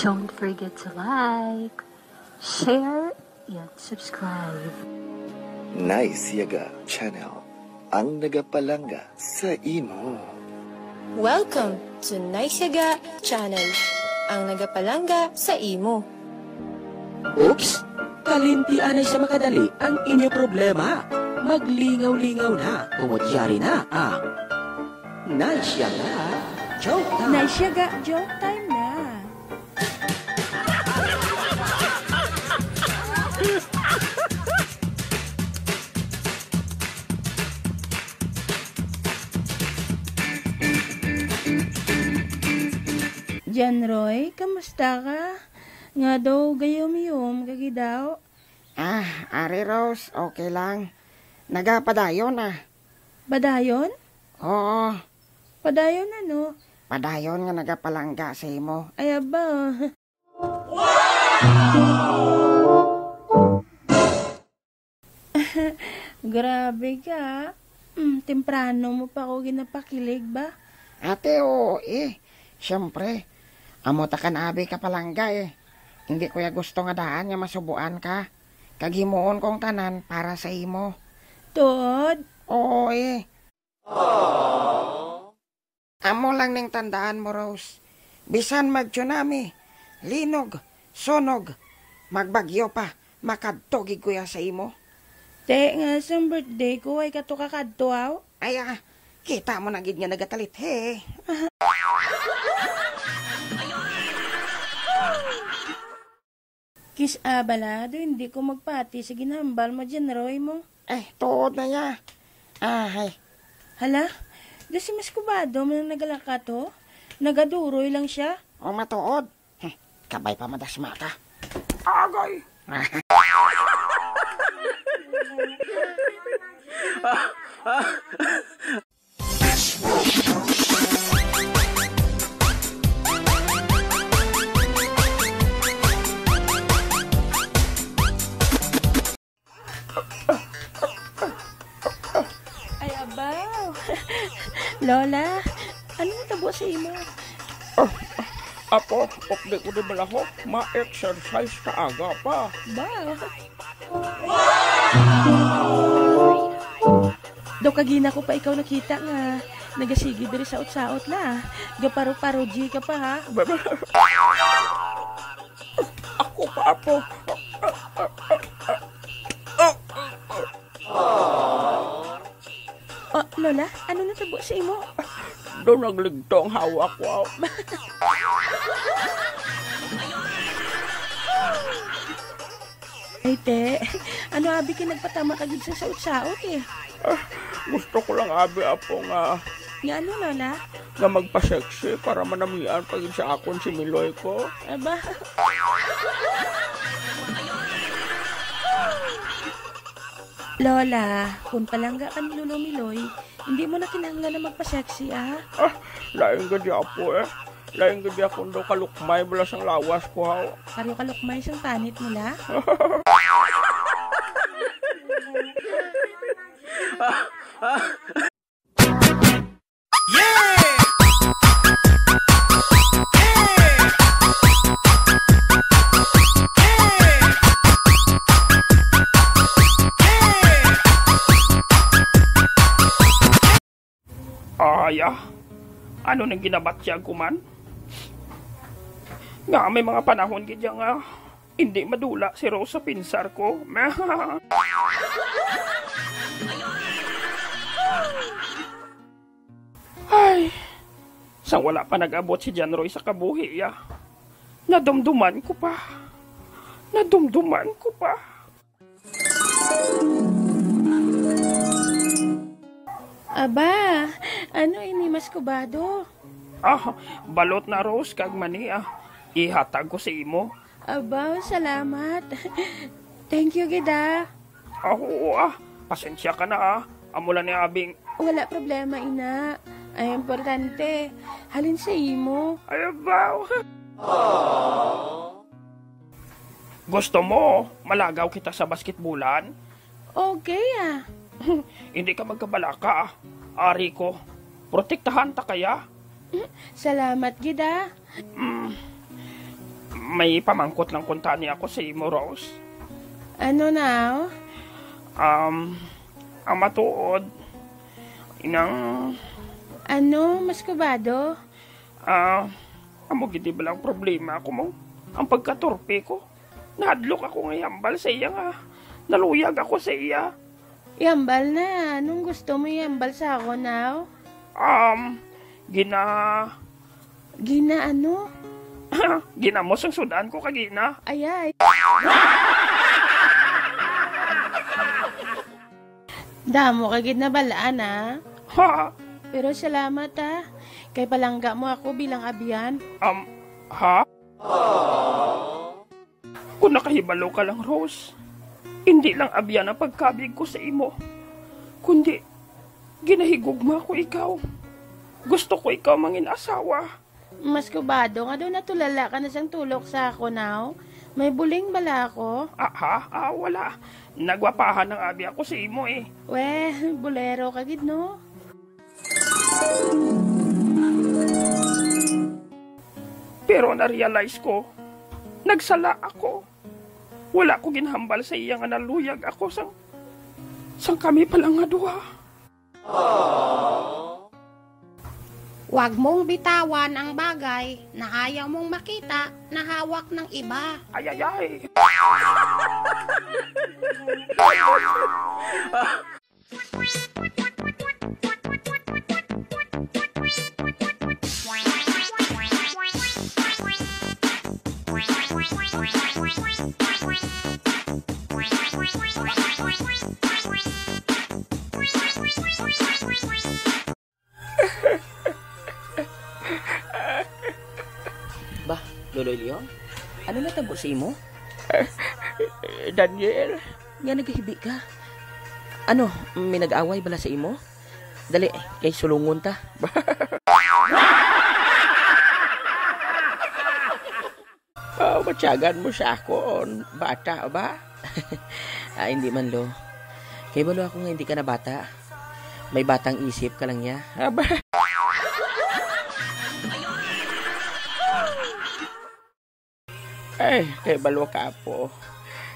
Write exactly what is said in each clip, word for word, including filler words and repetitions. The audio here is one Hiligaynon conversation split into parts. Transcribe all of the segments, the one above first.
Don't forget to like, share, and subscribe. Nice Yaga Channel, ang nagapalangga sa imo. Welcome to Nice Yaga Channel, ang nagapalangga sa imo. Oops! Kalimti anay sa makadali ang inyo problema. Maglingaw-lingaw na, tungod yari na ang Nice Yaga Joke Time. Nice Yaga Joke Time na. John Roy, kamusta ka? Nga daw gayom-yom ka gid daw. Ah, Ari Rose, okay lang. Nagapadayon na. Padayon? Oo, Padayon ano? Padayon nga nagapalangga sa imo. Ay, aba. Grabe ka. Mm, temprano mo pa ako ginapakilig ba? Ate, oo eh. Siyempre. Amo ta kan abi ka palangga eh. Hindi ko ya gusto nga daan nga masubuan ka. Kag himuon kong tanan para sa imo. Tuod? Oo eh. Amo lang ning tandaan mo, Rose. Bisan mag-tsunami, linog, sunog, magbagyo pa, makadto gid ko ya sa imo. Te, nga sang birthday ko, ay kato ka kadto, aw? Ay, ah, kita mo na gid nga nagatalithi. Kis-a bala, do hindi ko magpati sa ginhambal mo, John Roy mo. Eh, tuod na ya. Ahay. Hala, do si Mas Kubado man ang nagalakat, ho? Nagaduroy lang siya. O matuod. Hmm, kabay pa madasma ka. Agay! Ay, abaw. Lola, ano natabo sa imo? Ah, apo, updi ko di bala ho. Ma-exercise ka aga pa. Ba? Daw kagina ko pa ikaw nakita nga nagasigi diri sa utsaot la. Gaparo-paro G ka pa, ha? Ako pa, apo. Oh, Lola, ano natabo sa imo? Daw nagligto ang hawak ko. Ay, te. Ano, abi, kay nagpatama ka gid sa saot-saot, eh. Ah, gusto ko lang, abi, apo, nga Nga ano, Lola? Nga magpa-sexy para manamian pa gid sa akon si Miloy ko. Aba. Lola, kung palangga ka ni Lolo Miloy, hindi mo na kinahanglan na magpa-sexy, ah. Ah, lain gid, apo, eh. Lain gid akong daw kalukmay bala sang lawas ko, haw. Pareho kalukmay sang tanit nila. Ay, ah. Ano nang ginabatyag ko man? Nga may mga panahon gid ya nga hindi madula si Rose sa pinsar ko. Ay, sang wala pa nag-abot si John Roy sa kabuhi, ya. Nadumduman ko pa. Nadumduman ko pa. Aba, ano ini, Mas Kubado? Ah, balot na, Rose, kag mani, ah. Ihatag ko sa imo. Aba, salamat. Thank you gid, ah. Ah, oo, ah. Pasensya ka na, ah. Amo lang ni abing. Wala problema, ina. Ay, importante, halin sa imo. Ay, abaw. Gusto mo, malagaw kita sa basketbulan? Okay, ah. Hindi ka magkabalaka, ah. Ari ko, protektahan ta kaya? Salamat gid, ah. Mm. May pamangkot lang kuntani ako sa imo, Rose. Ano na? Um, ang matuod, inang Ano, Mas Kubado? Ah, amo gid bala ang problema ko mo. Ang pagkaturpe ko. Nahadlok ako nga ihambal sa iya nga naluyag ako sa iya. Ihambal na. Anong gusto mo ihambal sa ako, now? Um, gina- Gina ano? Ginamos ang sud-an ko kagina. Ayay. Damo ka gid nabalaan, ah. Ha? Pero salamat, ah. Kay palangga mo ako bilang abyan. Um, ha? Kung nakahibalo ka lang, Rose, hindi lang abyan ang pagkabig ko sa imo, kundi ginahigugma ko ikaw. Gusto ko ikaw mangin asawa. Mas kubado nga daw natulala ka na sang tulok sa ako, now. May buling bala ako? Ah, ha? Ah, wala. Nagwapahan ang abi ako sa imo, eh. Well, bolero ka gid, no? Pero na-realize ko, nagsala ako. Wala ko ginhambal sa iya nga naluyag ako sang, sang kami pa lang nga duha. Wag mong bitawan ang bagay na ayaw mong makita na hawak ng iba. Ay, ay, ay. Ba, Loloy Leon? Ano natabo sa imo? Daniel. Nga nagahibi ka? Ano, may nag-away bala sa imo? Dali, kay sulungon ta. Oh, matyagan mo sa akon, bata ba? Ah, hindi man, Lo. Kay balo ako nga hindi ka na bata. May batang isip ka lang niya. Aba. Ay, kay balo ka, apo.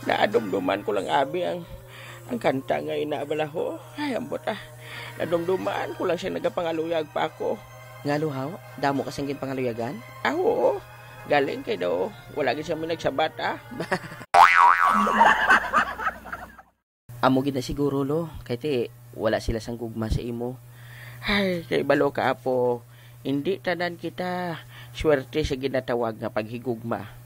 Naadumduman ko lang, abi, ang, ang kanta nga ina bala ho. Ay, ambot, ah. Nadumduman ko lang siya nagapangaluyag pa ako. Nga, Lo, haw? Damo ka sang ginpangaluyagan? Ah, oo. Galing kay daw, wala gid siya may nagsabat, ah. Amo gid na siguro, Lo, kay ti wala sila sang gugma sa imo. Ay, kay balo ka, apo, hindi tanan kita swerte sa ginatawag nga paghigugma.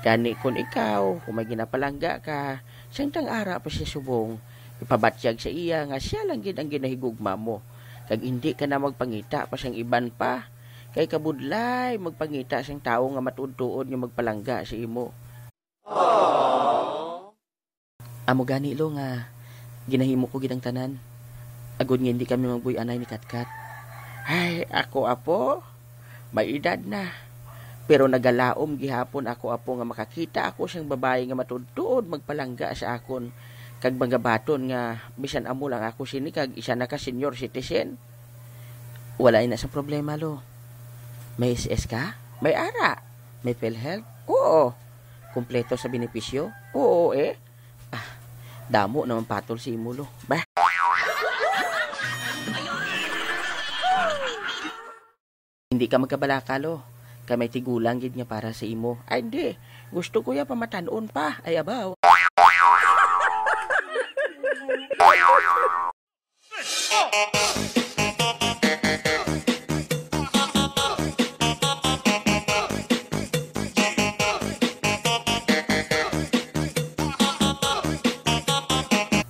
Gani kon ikaw, kung may ginapalangga ka, samtang ara pa siya subong, ipabatyag sa iya nga sia lang gid ang ginahigugma mo, kag hindi ka na magpangita pa sang iban pa, kay kabudlay magpangita sang tawo nga matuod-tuod nga magpalangga sa imo. Amo gani, Lo, nga ginahimo ko gid ang tanan, agod nga hindi kami magbuy-anay ni Katkat. Ay, ako, apo, may edad na. Pero nagalaom gihapon ako, apo, nga makakita ako sang babayi nga matuod-tuod magpalangga sa akon, kag magabaton nga bisan amo lang ako sini kag isa na ka senior citizen. Wala ina sa problema, Lo. May S S ka? May ara. May PhilHealth? Oo. Kompleto sa benepisyo? Oo, eh. Ah, damo naman patol si imo, Lo. Bah! Hindi ka magkabalaka, Lo. Kay may tigulang gid nga para sa imo. Ay, hindi. Gusto ko ya pamatan-on pa. Ay, abaw.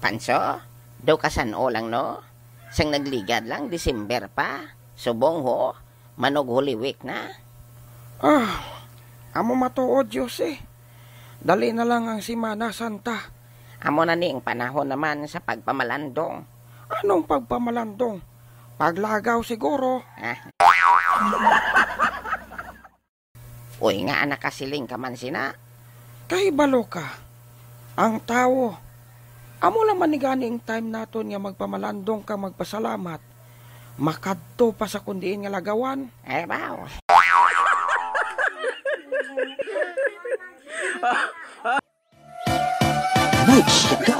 Panso, daw ka san-o lang, no? Sang nagligad lang, December pa. Subong, ho, manog Holy Week na. Ah, amo matuod, Jose. Dali na lang ang Semana Santa. Amo na ni ang panahon naman sa pagpamalandong. Anong pagpamalandong? Paglagaw siguro. Ah. Uy, nga anak ka, siling ka man sina. Kahibalo ka, ang tawo, amo lang man ni gani ang time naton nga magpamalandong kag magpasalamat. Makadto pa sa kun diin nga lagawan. Ay, baw. Nakaisyaga.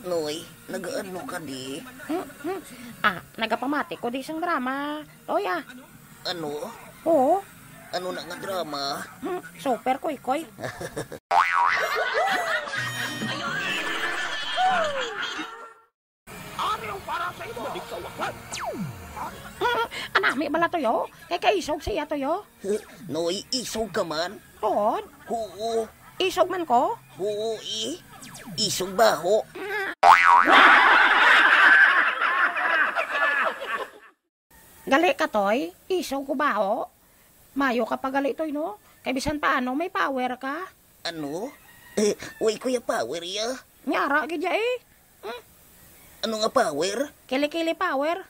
Noy, nagaano ka di? Hmm, hmm. Ah, nagapamati ko di sang drama. Toy, ah. Ano? Oo. Ano na nga drama? Hmm, super, Koy-koy. Hmm, anami bala, Toy, oh. Kay kaisog siya, Toy, oh. Noy, isog ka man? Tuod? Oo. Isog man ko? Oo, eh. Isog baho. Gali ka, Toy? Isog ko baho? Mayo ka pa gali, Toy, no? Kay bisan paano, may power ka. Ano? Eh, way ko ya power, ya. Nyara gid ya, eh. Hmm? Ano nga power? Kili-kili power.